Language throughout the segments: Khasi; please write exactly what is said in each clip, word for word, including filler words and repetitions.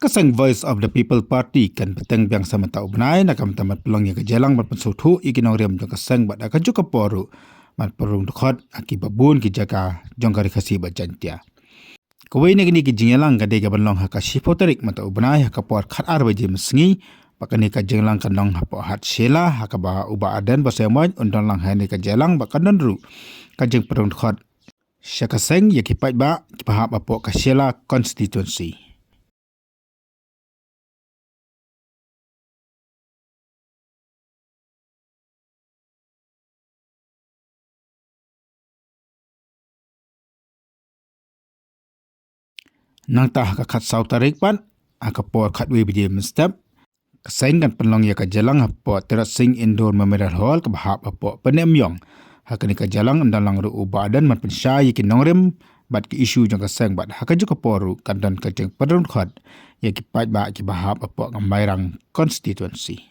Ka seng Voice of the People Party kan bteng biang sa mynta u bnai na ka bynta ban pynlong ïa ka jingïalang ban pynsngewthuh ïa ki nongrim jong ka seng bad ha kajuh ka por ruh ban pynrung dkhot ha kiba bun ki jaka jong ka Ri Khasi bad Jaiñtia. Kawei na kine ki jingïalang ka dei kaban long ha ka shiphew tarik mynta u bnai ha ka por khatar baje mynsngi. Bad kane ka jingïalang kan long hapoh Hat Shella ha kaba u Bah Ardent Basaiawmoit un don lang ha kane ka jingïalang bad kan don ruh ka jingpynrung dkhot sha ka seng ïa ki paidbah kiba hap hapoh ka Shella constituency. Nangta ha ka khatsaw tarik pat ha ka por khatwei baje mynstep, ka seng kan pynlong ïa ka jingïalang hapoh Tirot Sing Indoor Memorial Hall kaba hap hapoh Pynïap Umïong. Ha kane ka jingïalang yn don lang ruh u Bah Ardent ban pynshai ïa ki nongrim bad ki issue jong ka seng bad ha kajuh ka por ruh kan don ka jingpynrung dkhot ïa ki paidbah kiba hap hapoh ka Mairang constituency.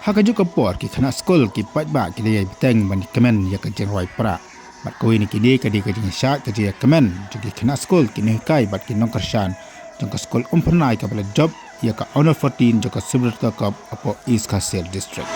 Ha kajuh ka por ki khynnah skul ki paidbah ki la ïai bteng ban ïakmen ïa ka jingrwai prah. Bad kawei na kine ka dei ka jingïashad ka jingïakmen jong ki khynnah skul, ki nonghikai bad ki nongkyrshan jong ka skul Umphyrnai kaba la jop ïa ka Honor fourteen jong ka Subrata Cup hapoh East Khasi Hills District.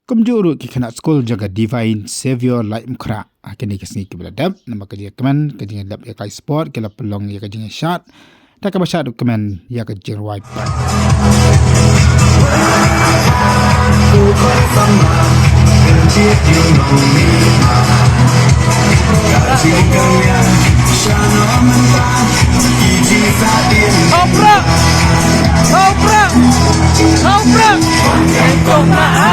Kumjuh ruh ki khynnah skul jong ka Divine Saviour Laitumkhrah ha kine ki sngi kiba la dep, namar ka jingïakmen, ka jingïalap ïa ka sport, ki la pynlong ïa ka jingïashad da kaba shad ruh kmen ïa ka jingrwai prah. Hau prah! Hau prah! Hau prah!